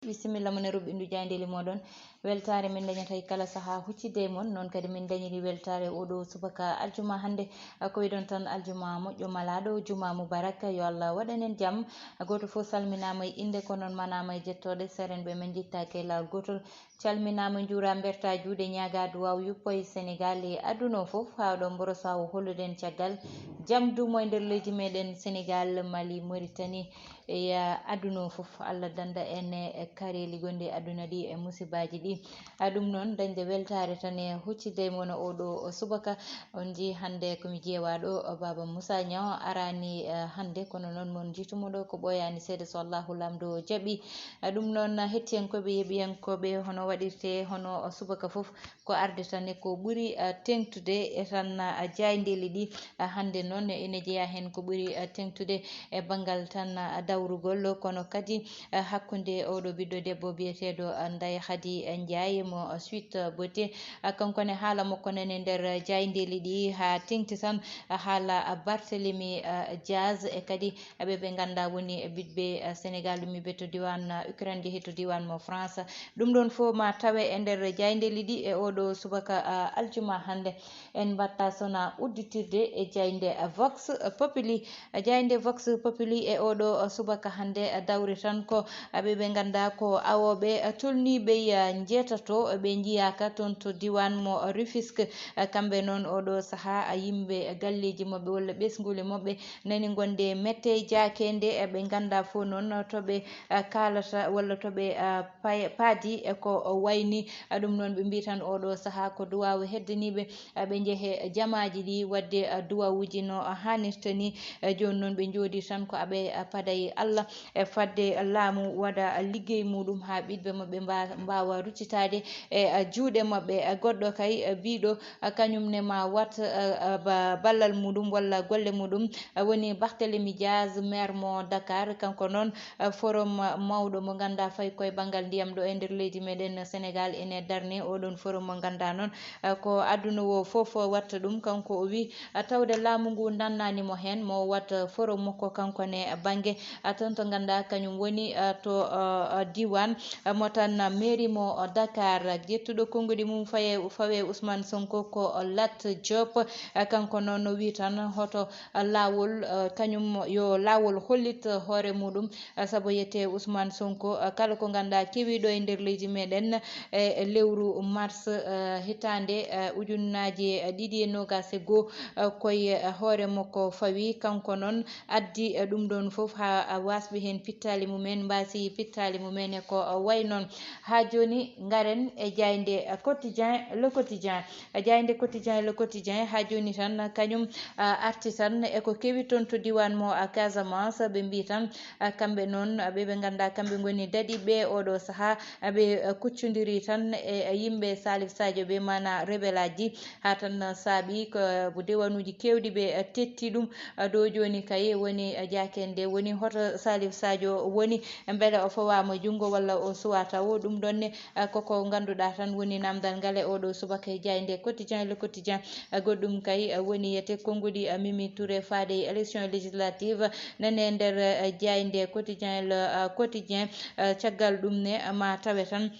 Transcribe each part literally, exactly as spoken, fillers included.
Bisimilla mon e ruɓɓindu jaayndeeli mooɗon. Weltaare min dañata e kala sahaa huccitde e mon. Noon kadi min dañiri weltaare oo ɗoo subaka aljuma hannde. Ko wiɗon tan aljuma moƴƴo malaaɗo, juma mubarak, yo Allah waɗan en jam. Gooto fof salminaama e innde, ko noon manaama e jettooɗe, seerenɓe men njittaake e laawol gootol. Calminaama, njuuraa, mbertaa juuɗe, ñaagaa duwaaw yuppo e Senegaal e aduna o fof, haa ɗo mborosaa o holluɗen caggal jam duumo e nder leydi meɗen Senegaal, Mali, Mauritanie, e aduna o fof. Allah danda en e kareeli gonɗi e aduna ɗi e musibaaji ɗi. A ɗum noon, dañde weltaare tan e huccitde e mon oo ɗoo subaka. On njii hannde ko mi ƴeewaa ɗo, Baaba Moussa Niang araani, eh, hannde, kono noon mon njiitu mo ɗo ko ɓooyaani seeɗa so Allahu Laamɗo jaɓi. Eh, ɗum noon, hettiyankooɓe, yeeɓiyankooɓe, hono waɗirtee, hono subaka fof, ko arde tan e ko ɓuri, eh, teeŋtude e tan, eh, jaayndeeli ɗi. Eh, hannde noon ene jeyaa heen ko ɓuri, eh, teeŋtude e banngal tan, eh, dawrugol, kono kadi, eh, hakkunde oo ɗoo ɓiɗɗo debbo biyeteeɗo, eh, Ndeye Khady Ndiaye mo, eh, Sweet Beauté. Eh, kanko ne haala makko nani e nder jaayndeeli ɗi haa teeŋti tan, eh, haala, eh, Barthélemy, eh, Diaz e kadi ɓe ɓe nganndaa woni ɓiɓɓe, eh, Senegaal ummiiɓe to diiwaan, eh, Ukraine, njehi to diiwaan mo France. Ɗum ɗoon fof ma tawe e nder jaayndeeli ɗi e oo ɗoo subaka, eh, aljuma hannde. En mbaɗta sona udditirde e jaaynde Vox Populi. Jaaynde Vox Populi e oo ɗoo subaka hannde dawri tan ko ɓe ɓe nganndaa ko awooɓe tolniiɓe njeetato ɓe njiyaaka toon to diiwaan mo Rufisque. Kamɓe noon oo ɗoo sahaa yimɓe galleeji maɓɓe walla ɓesnguuli maɓɓe nani ngonde mette jaakeende, ɓe nganndaa fof noon to ɓe kaalata walla to ɓe pay-, paadi e ko wayni. Ɗum noon ɓe mbii tan oo ɗoo sahaa ko duwaawu heddaniiɓe, ɓe njehe jamaaji ɗi waɗde duwawuuji no haanirta ni. Jooni noon ɓe njooɗii tan ko aɓe paada e Allah e fadde laamu waɗa liggey muuɗum haa ɓiɓɓe maɓɓe mba-, mbaawa ruttitaade e juuɗe maɓɓe. Goɗɗo kay biiɗo kañum ne ma wat, eh, ba-, ballal muuɗum walla golle muuɗum, eh, woni Barthélemy Diaz, maire mo Dakar. Kanko noon, eh, forum mawɗo mo nganndaa fayi koye banngal ndiyam ɗo e nder leydi meɗen Senegaal ene darni. Oɗon forum mo nganndaa noon, eh, ko aduna o fof watta ɗum. Kanko o wi, eh, tawde laamu ngu nannaani mo heen, mo wat forum makko kanko ne bannge, eh, toon to nganndaa kañum woni, eh, to, eh, eh, diiwaan, eh, mo tan mairie mo Dakar. Ƴettuɗo konnguɗi mum faye, fawe Ousmane Sonko ko Lat Diop. Eh, kanko noon no wii tan hoto, eh, laawol, eh, kañum yo laawol hollit, eh, hoore muuɗum, eh, sabu yetee Ousmane Sonko, eh, kala ko nganndaa kewiiɗo e nder leydi meɗen, eh, e lewru mars, eh, hitaande, eh, ujunnaaji, eh, ɗiɗi e noogaas e goo, eh, koye, eh, hoore makko fawi. Kanko noon addi, eh, ɗum ɗoon fof haa, eh, waasɓe heen pittaali mumen, mbaasi pittaali mumen e ko, eh, wayi noon. Haa jooni ngaren e jaaynde, eh, Quotidien, Le Quotidien. Jaaynde Quotidien, Le Quotidien, haa jooni tan, kañum, ah, arti tan e ko kewi toon to diiwaan mo, ah, Casamance. Ɓe mbii tan, ah, kamɓe noon, ah, ɓe ɓe nganndaa kamɓe ngoni daɗiiɓe oo ɗoo sahaa, ah, ɓe, ah, kuccondiri tan e, e yimɓe Salif Sadio ɓe, maanaa rebelaaji, haa tan saaɓi ko, ah, diwaanuuji keewɗi ɓe, ah, tetti ɗum. Ah, ɗo jooni kay woni, ah, jaakeende woni hoto Salif Sadio woni, mbele o fawaama junngo walla o suwaa tawo. Ɗum ɗoon ne, ah, koko ngannduɗaa tan woni naamndal ngal e oo ɗoo subaka e jaaynde Quotidien, Le Quotidien. Ah, goɗɗum kay, ah, woni yete konnguɗi, ah, Mimi Touré faade e élection législative nane e nder, ah, jaaynde Quotidien, Le, ah, Quotidien. Ah, caggal ɗum ne, ah, ma tawe tan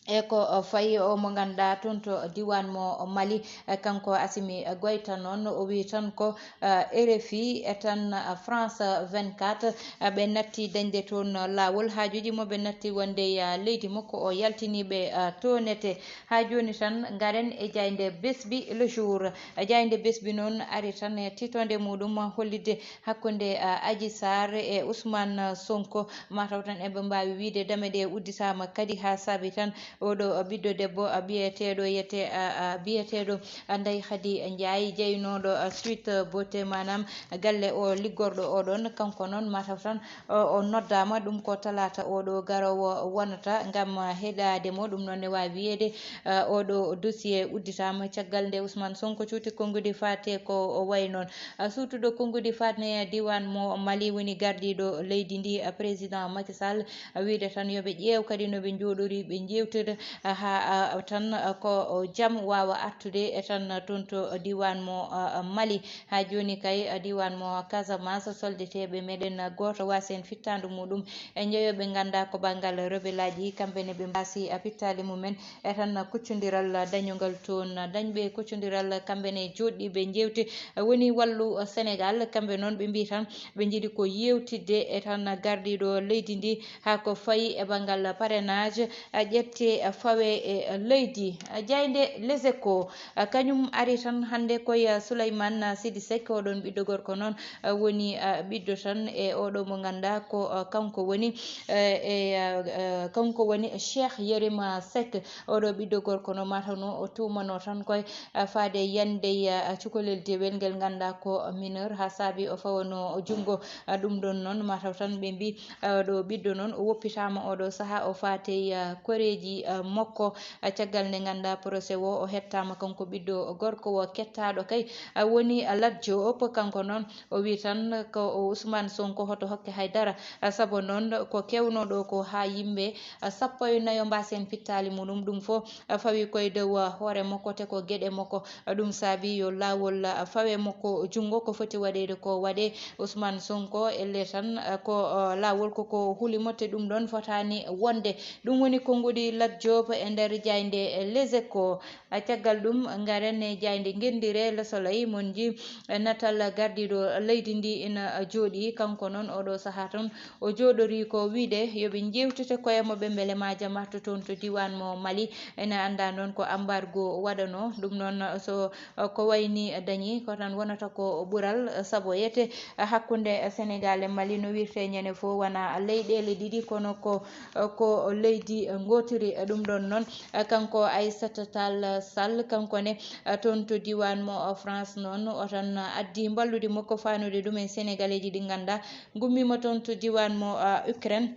e ko, ah, fayi o mo ngannduɗaa toon to diiwaan mo Mali, ah, kanko Assimi Goïta noon o wii tan ko, ah, R F I e tan, ah, France vingt-quatre, ah, ɓe natti dañde toon laawol. Haajuuji mo ɓe natti wonde, ah, leydi makko o yaltiniiɓe, ah, toonete. Haa jooni tan ngaren e jaaynde Besbi, Le Jour. Jaaynde Besbi noon ari tan e tiitoonde muuɗum hollitde hakkunde, ah, Adji Sarr e Ousmane Sonko. Mataw tan eɓe mbaawi wiyde dame ɗe udditaama kadi haa saabi tan oo ɗoo ɓiɗɗo debbo, ah, biyeteeɗo yete, ah, ah, biyeteeɗo, ah, Ndeye Khady Ndiaye, jeynooɗo, ah, Sweet Beauté, maanaam galle o liggorɗo oo ɗoon. Kanko noon mataw tan o, o noddaama, ɗum ko talaata oo ɗoo garoowo wonata ngam heɗaade mo. Ɗum noon ne waawi wiyeede, ah, oo ɗoo dossier udditaama caggal nde Ousmane Sonko cuuti konnguɗi faate ko o wayi noon. Ah, suutuɗo konnguɗi faatne diiwaan mo Mali woni gardiiɗo leydi ndi, ah, président Macky Sall, ah, wiyde tan yo ɓe ƴeew kadi no ɓe njooɗori, ɓe njeewtira haa tan ko jam waawa artude e tan toon to diiwaan mo Mali. Haa jooni kay, diiwaan mo Casamance, soldateeɓe meɗen gooto waasi heen fittaandu muɗum e njeyooɓe nganndaa ko banngal rebelaaji, kamɓe ne ɓe mbaasi pittaali mumen e tan kuccondiral dañungal toon. Dañɓe kuccondiral kamɓe ne jooɗɗiiɓe njeewti woni wallu Senegaal, kamɓe noon ɓe mbii tan ɓe njiɗi ko yeewtidde e tan gardiiɗo leydi ndi haa ko fayi e banngal parrainage, a ƴette, a fawe e leydi. A jaynde Les Echos, a kañum ari tan hannde koye Souleymane Sidi Seck, oɗon ɓiɗɗo gorko noon, a woni, a ɓiɗɗo tan e oɗo mo ngannduɗaa ko, a, kanko woni, e, e, a, a, kanko woni Cheikh Yérim Seck. Oɗo ɓiɗɗo gorko no matano o tuumano tan koye, a, faade yande, a, cukalel dewel ngel ngannduɗaa ko mineur, haa saabi o fawano junngo. A, ɗum ɗon noon mataw tan ɓe mbii, a, ɗo ɓiɗɗo noon o woppitaama oɗo sahaa o faate, a, koreeji, a, makko. A, caggal nde ngannduɗaa procès o, o hettaama kanko ɓiɗɗo gorko o, kettaaɗo kay, a, woni, a, Lat Diop. Kanko noon o wii tan ko o Ousmane Sonko hoto hokke hay dara, a, sabu noon ko kewnoo ɗo ko haa yimɓe, a, sappo e nayo mbaasi heen pittaali muɗum, ɗum fof, a, fawi koye dow, a, hoore makko te ko geɗe makko. Ɗum saabi yo laawol, a, fawe makko junngo, ko foti waɗeede ko waɗe. Ousmane Sonko elle tan, a, ko, a, laawol koko huli mo te ɗum ɗon fotaani wonde. Ɗum woni konnguɗi Lat Diop e nder jaaynde Les Echos. A, caggal ɗum, ngaren e jaaynde ngenndire Le Soleil, mon nji, e, natal gardiiɗo leydi ndi ina jooɗii. Kanko noon oɗo sahaa toon o jooɗorii ko wiyde yo ɓe njeewtite koye mo ɓe mbele ma jam artu toon to diiwaan mo Mali. Ene anndaa noon ko embargo waɗanoo. Ɗum noon so, o, ko wayni dañi ko tan wonata ko ɓural, sabu yete hakkunde Senegaal e Mali no wirte ñande fof wona leyɗeele ɗiɗi kono ko, o, ko leydi ngootiri. Ɗum ɗon noon, kanko Aissata Tall Sall, kanko ne, toon to diiwaan mo France noon, o tan addi mballude makko faanude ɗum e Senegaleeji ɗi ngannduɗaa ngummiima toon to diiwaan mo, a, Ukraine,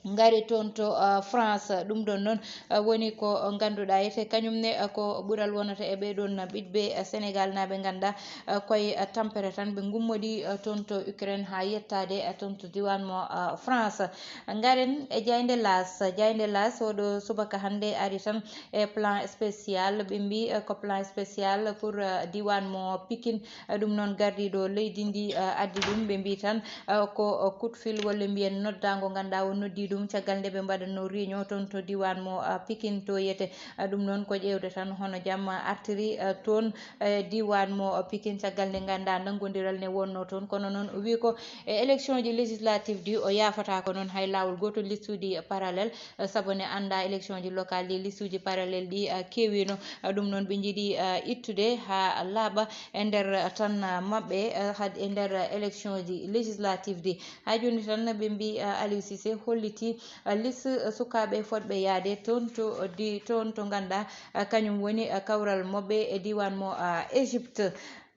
ngari toon to, a, France. Ɗum ɗon noon, a, woni ko ngannduɗaa ete kañum ne, a, ko ɓural wonata e ɓee ɗoon ɓiɗɓe, a, Senegaalnaaɓe ngannduɗaa, a, koye, a, tampere tan ɓe ngummodii, a, toon to Ukraine haa yettaade, a, toon to diiwaan mo, a, France. Ngaren e jaaynde L'As. Jaaynde L'As oɗo subaka hannde ari tan e plan spécial. Ɓe mbii, eh, ko plan spécial pour, eh, diiwaan mo Pikine. Eh, ɗum noon gardiiɗo leydi ndi, eh, addi ɗum. Ɓe mbii tan, eh, ko, eh, coup de fil walla mbiyen noddaango ngannduɗaa o noddii ɗum caggal nde ɓe mbaɗatnoo réunion toon to diiwaan mo, eh, Pikine to yete. Eh, ɗum noon ko ƴeewde tan hono jam artiri, eh, toon, eh, diiwaan mo, eh, Pikine caggal nde ngannduɗaa nanngondiral ne wonnoo toon. Kono noon o wii ko e élection ji législative ɗi o yaafataako noon hay laawol gootol, listuuji parallèle. Sabu ne anndaa élection ji locale ɗi, listuuji parallèle ɗi, ah, keewiino. Ah, ɗum noon ɓe njiɗi, ah, ittude haa laaɓa e nder, ah, tan, ah, maɓɓe, ah, had-, e nder, ah, élection ji législative ɗi. Haa jooni tan ɓe mbii, ah, Aliou Cissé hollitii, ah, liste, ah, sukaaɓe fotɓe yahde toon to di-, toon to ngannduɗaa, ah, kañum woni, ah, kawral maɓɓe e diiwaan mo, ah, Égypte.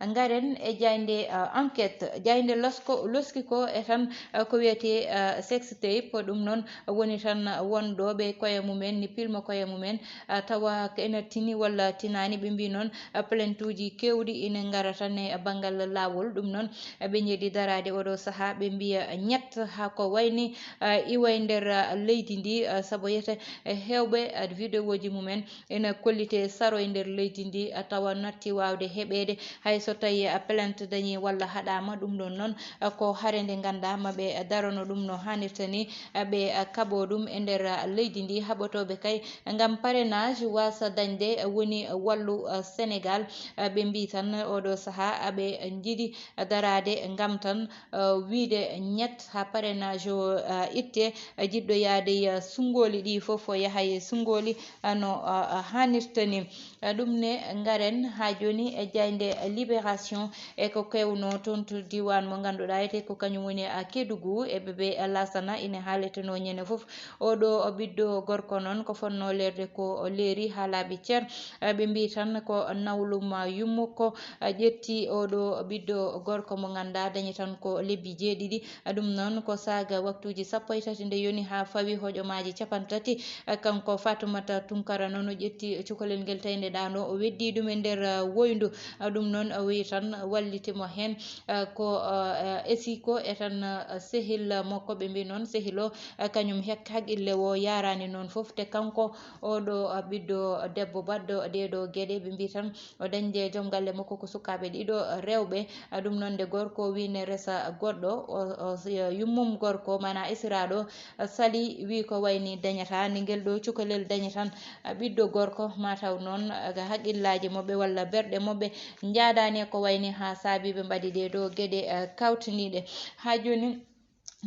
Ngaren e jaaynde, ah, Enquête. Jaaynde losko, loski ko e tan, ah, ko wiyetee, ah, sex tape. Ɗum noon woni tan wonɗo ɓe koye mumen, ni pilma koye mumen, ah, tawa ko ena tini walla tinaani. Ɓe mbii noon, ah, plainte uji keewɗi ina ngara tan e banngal laawol. Ɗum noon, ah, ɓe njeɗi daraade oɗo sahaa, ɓe mbiya ñett haa ko wayni, ah, iwa e nder, ah, leydi ndi, ah, sabu yete, eh, heewɓe, ah, vidéo ji mumen ena kollitee saro e nder leydi ndi, a tawa natti waawde heɓeede, hay so tawii a plainte dañii walla haɗaama. Ɗum ɗoon noon, a, ko hare nde ngannduɗaa ma ɓe darano ɗum no haanirta ni, a, ɓe, a, kaɓoo ɗum e nder, a, leydi ndi. Haɓotooɓe kay ngam parrainage waasa dañde, a, woni wallu, a, Senegaal. A, ɓe mbii tan oɗo sahaa, a, ɓe njiɗi daraade ngam tan, a, wiyde ñett haa parrainage o, a, itte, a, jiɗɗo yahde, a, sunngooli ɗi fof o yaha e sunngooli, a, no, a, a, haanirta ni. A, ɗum ne ngaren haa jooni e jaaynde Libération e ko kewnoo toon to diiwaan mo ngannduɗaa etee ko kañum woni, a, Kédougou e ɓe ɓe Laasana ine haaletenoo ñande fof. Oɗo o ɓiɗɗo gorko noon ko fotnoo leerde ko leeri haa laaɓi cer. A, ɓe mbii tan ko nawlum, a, yummuko, a, ƴetti oɗo ɓiɗɗo gorko mo ngannduɗaa dañi tan ko lebbi jeeɗiɗi. A, ɗum noon ko saaga waktuuji sappo e tati nde yoni haa fawi hojomaaji capanɗe tati. A, kanko Fatoumata Tunkara noon o ƴetti cukalel ngel tawi nde ɗaano o weddii ɗum e nder, a, woyndu. A, ɗum noon, a, wi tan walliti mo heen, eh, ko, eh, esi ko e tan, eh, sehil makko, ɓe mbi noon sehil o, eh, kañum hek-, haqille o yaaraani noon fof, te kanko oɗo, eh, ɓiɗɗo debbo baɗɗo ɗeeɗo geɗe, ɓe mbi tan o dañde joom galle makko ko sukaaɓe ɗiɗo rewɓe, eh, ɗum noon nde gorko wi ne resa goɗɗo, o, o, yummum gorko, maanaa esiraaɗo, sali, wi ko wayni dañata, nde ngel ɗo cukalel dañi tan, a, ɓiɗɗo gorko, mataw noon, a, haqqillaaji moɓɓe walla berɗe moɓɓe njaadaani e ko wayni haa saabi ɓe mbaɗi ɗee ɗo geɗe, a, kawtiniiɗe. Haa jooni,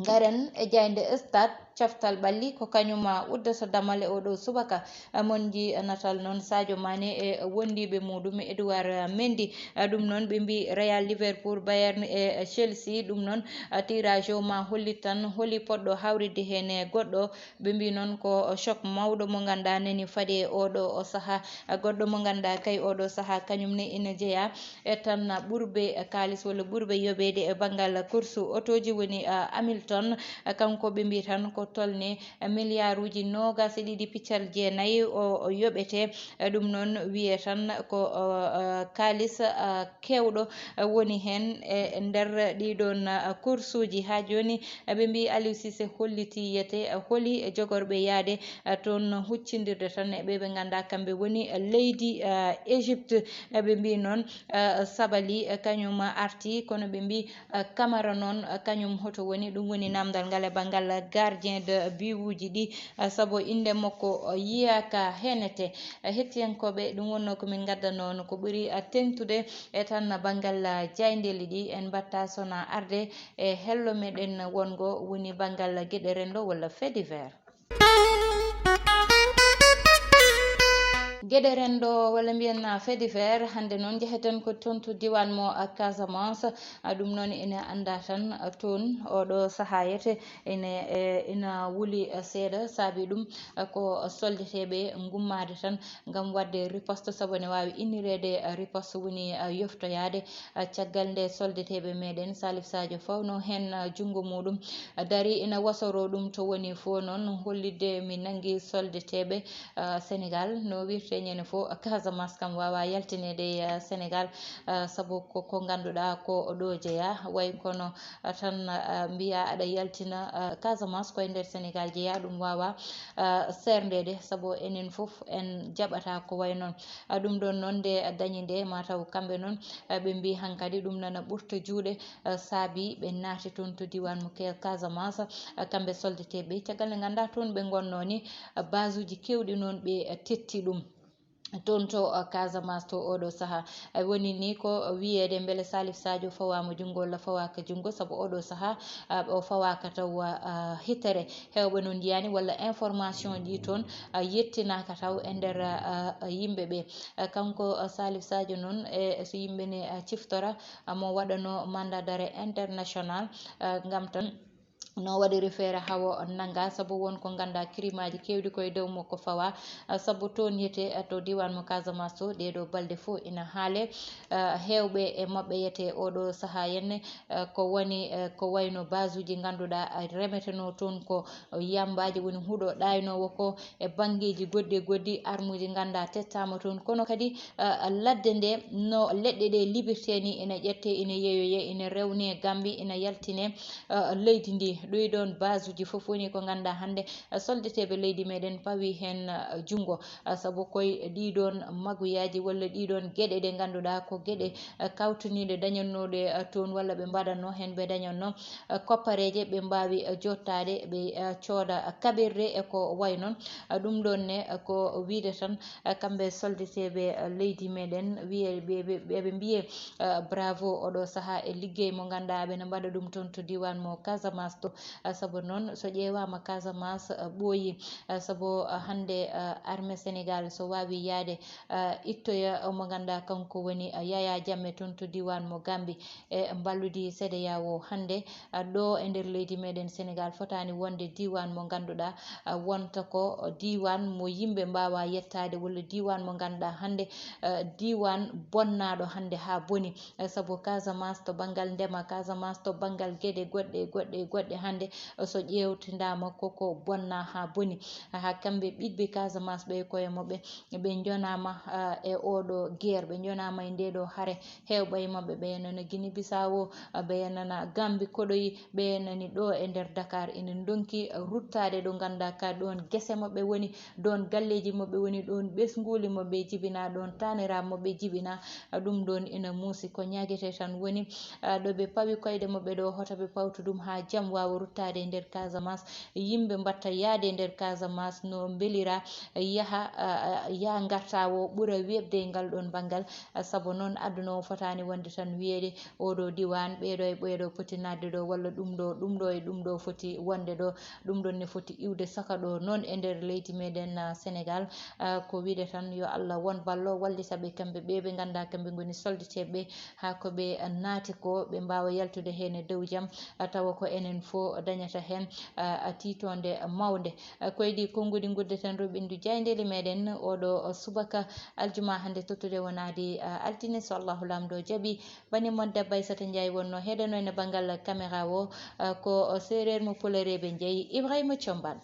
ngaren e jaaynde Stade, coftal ɓalli ko kañum, a, uddata damal e oɗo subaka. A, mon nji natal noon Sadio Mané e wondiiɓe muɗum, Edouard Mendy. A, ɗum noon ɓe mbi Real, Liverpool, Bayern e Chelsea. Ɗum noon, a, tirage o ma hollit tan holi poɗɗo hawride heen e goɗɗo. Ɓe mbi noon ko choc mawɗo mo ngannduɗaa nani faade e oɗo o sahaa. A, goɗɗo mo ngannduɗaa kay oɗo sahaa kañum ne ina jeyaa e tan ɓurɓe kaalis walla ɓurɓe yoɓeede e banngal course otooji woni, a, Hamilton. A, kanko ɓe mbi tan ko tolni miliyaaruuji noogaas e ɗiɗi piccal jeenayi o, o yoɓete. E ɗum noon wiyee tan ko, o, o, kaalis, a, keewɗo, a, woni heen e nder ɗii ɗoon, a, kursuuji. Haa jooni, a, ɓe mbii Aliou Cissé hollitii yete, a, holi e jogorɓe yahde, a, toon huccindirde tan e ɓe ɓe ngannduɗaa kamɓe woni, a, leydi, a, Égypte. A, ɓe mbii noon, a, Sabali, a, kañum arti, kono ɓe mbii, a, Kamara noon, a, kañum hoto woni? Ɗum woni naamndal ngal e banngal gardien de but uji ɗi, a, sabu innde makko, a, yiyaaka heenete. A, hettiyankooɓe, ɗum wonnoo ko min ngaddanoo on ko ɓuri, a, teeŋtude e tan banngal, a, jaayndeeli ɗi. En mbaɗta sona arde e hello meɗen wonngo woni banngal geɗe renndo walla fait divers. Geɗe renndo walla mbiyen, a, fait divers, hannde noon njeheten ko toon to diiwaan mo, a, Casamance. A, ɗum noon ina anndaa tan, a, toon oɗo sahaa yete ina, e, ina wuli, a, seeɗa, saabi ɗum, a, ko soldeteeɓe ngummaade tan ngam waɗde riposte, sabu ne waawi innireede, a, riposte woni, a, yoftoyaade. A, caggal nde soldeteeɓe meɗen Salif Sadio fawnoo heen, a, junngo muɗum, a, darii ina wasoroo ɗum to woni fof noon, hollitde mi nanngi soldeteeɓe, a, Senegaal. No wirtee ñande fof, a, Casamance kam waawaa yaltineede e, a, Senegaal, a, sabu ko, ko ngannduɗaa ko ɗo jeyaa, way kono, a, tan, a, mbiyaa aɗa yaltina, a, Casamance koye nder Senegaal jeyaa, ɗum waawaa, a, seerndeede, sabu enen fof en jaɓataa ko way noon. A, ɗum ɗoon noon nde dañi nde, mataw kamɓe noon, a, ɓe mbii hankadi ɗum nana ɓurta juuɗe, a, saabi ɓe naati toon to diiwaan mo Ke-, Casamance, a, kamɓe soldeteeɓe. Caggal nde ngannduɗaa toon ɓe ngonnoo ni, a, base uji keewɗi noon ɓe, a, tetti ɗum toon to, a, Casamance to oɗo sahaa. A, woni ni ko wiyeede mbele Salif Sadio fawaama junngo walla fawaaka junngo, sabu oɗo sahaa, a, o fawaaka taw, a, hitere. Heewɓe noon njiyaani walla information ji toon, a, yettinaaka taw e nder, a, a, yimɓe ɓe. A, kanko, a, Salif Sadio noon, e so yimɓe ne, a, ciftora, a, mo waɗano mandat d'arrêt international, a, ngam tan no waɗi refere hawo nannga, sabu won ko ngannduɗaa kirimaaji keewɗi koye dow makko fawa, a, sabu toon yete, a, to diiwaan mo Casamance to ɗee ɗo balɗe fof ina haale, a, heewɓe e maɓɓe yete oɗo sahaa henne, a, ko woni, a, ko wayno base uji ngannduɗaa, a, remeteno toon ko yambaaji woni huɗo ɗaaynoowo ko e banngeeji goɗɗi e goɗɗi, armuuji ngannduɗaa tettaama toon. Kono kadi, a, ladde nde no leɗɗe ɗe liɓirtee ni ina ƴettee, ina yeeyoyee, ina rewnee Gambie, ina yaltinee, a, leydi ndi. Ɗoy ɗoon base uji fof woni ko ngannduɗaa hannde, a, soldeteeɓe leydi meɗen pawi heen, a, junngo, a, sabu koye ɗii ɗoon maguyaaji walla ɗii ɗoon geɗe ɗe ngannduɗaa ko geɗe, a, kawtiniiɗe dañannooɗe, a, toon walla ɓe mbaɗannoo heen ɓe dañannoo, a, koppareeje ɓe mbaawi, a, jottaade ɓe, a, cooda, a, kaɓirɗe e ko way noon. A, ɗum ɗoon ne, a, ko wiyde tan, a, kamɓe soldeteeɓe, a, leydi meɗen wiye ɓe, ɓe, ɓe, ɓe mbiye, a, bravo oɗo sahaa e liggey mo ngannduɗaa ɓe ne mbaɗa ɗum toon to diiwaan mo Casamance to. A, sabu noon so ƴeewaama Casamance, a, ɓooyi, a, sabu, a, hannde, a, armée Sénégal so waawi yahde, a, ittoya mo ngannduɗaa kanko woni, a, Yaya Jammeh toon to diiwaan mo Gambie e mballudi CEDEAO hannde, a, ɗo e nder leydi meɗen Senegaal fotaani wonde diiwaan mo ngannduɗaa, a, wonta ko diiwaan mo yimɓe mbaawaa yettaade walla diiwaan mo ngannduɗaa hannde, a, diiwaan bonnaaɗo hannde haa boni, a, sabu Casamance to banngal ndema, Casamance to banngal geɗe goɗɗe, goɗɗe, goɗɗe. hannde, so ƴeewtindaama, koko bonna haa boni. Haa kamɓe ɓiɓɓe Casamance ɓe koye maɓɓe, ɓe njonaama, ah, e oɗo guerre, ɓe njonaama e ndeɗo hare. Heewɓe e maɓɓe ɓe nana Guinée Bissau, ah, ɓe nana Gambie koɗoyi, ɓe nani ɗo e nder Dakar, ina ndonki ruttaade ɗo ngannduɗaa ka ɗoon gese maɓɓe woni, ɗoon galleeji maɓɓe woni, ɗoon ɓesnguuli maɓɓe jibinaa, ɗoon taaniraaɓe maɓɓe jibinaa. Ah, ɗum ɗoon ina muusi. Ko ñaagetee tan woni, ah, ɗo ɓe pawi koyɗe maɓɓe ɗo, hoto ɓe pawtu ɗum haa jam waawa ruttaade e nder Casamance. Yimɓe mbaɗta yaade e nder Casamance no mbelira, yaha, ah, ah, yaa ngarta o ɓura weeɓde e ngal ɗoon banngal. Ah, sabu noon aduna o fotaani wonde tan wiyeede oɗo diiwaan, ɓeeɗo e ɓeeɗo poti naatde ɗo, walla ɗum ɗo, ɗum ɗo e ɗum ɗo foti wonde ɗo. Ɗum ɗoon ne foti iwde saka ɗo noon e nder leydi meɗen, ah, Sénégal. Ah, ko wiide tan yo Allah won ballo wallita ɓe, kamɓe ɓe ɓe ngannduɗaa kamɓe ngoni soldateeɓe haa ko ɓe naati ko, ɓe mbaawa yaltude heen e dow jam, ah, tawa ko enen fof dañata heen, ah, ah, tiitoonde mawnde. Ah, ko e ɗi konnguɗi nguddeten ɗo ɓinndu jaayndeeli meɗen oɗo subaka aljuma hannde tottude wonaade, ah, altine, so Allahu Laamɗo jaɓi. Bani mon debbo Aissata Ndiaye wonno heɗeno ene banngal caméra o, ah, ko seereer mo Pulareeɓe njeyi, Ibrahima Combal.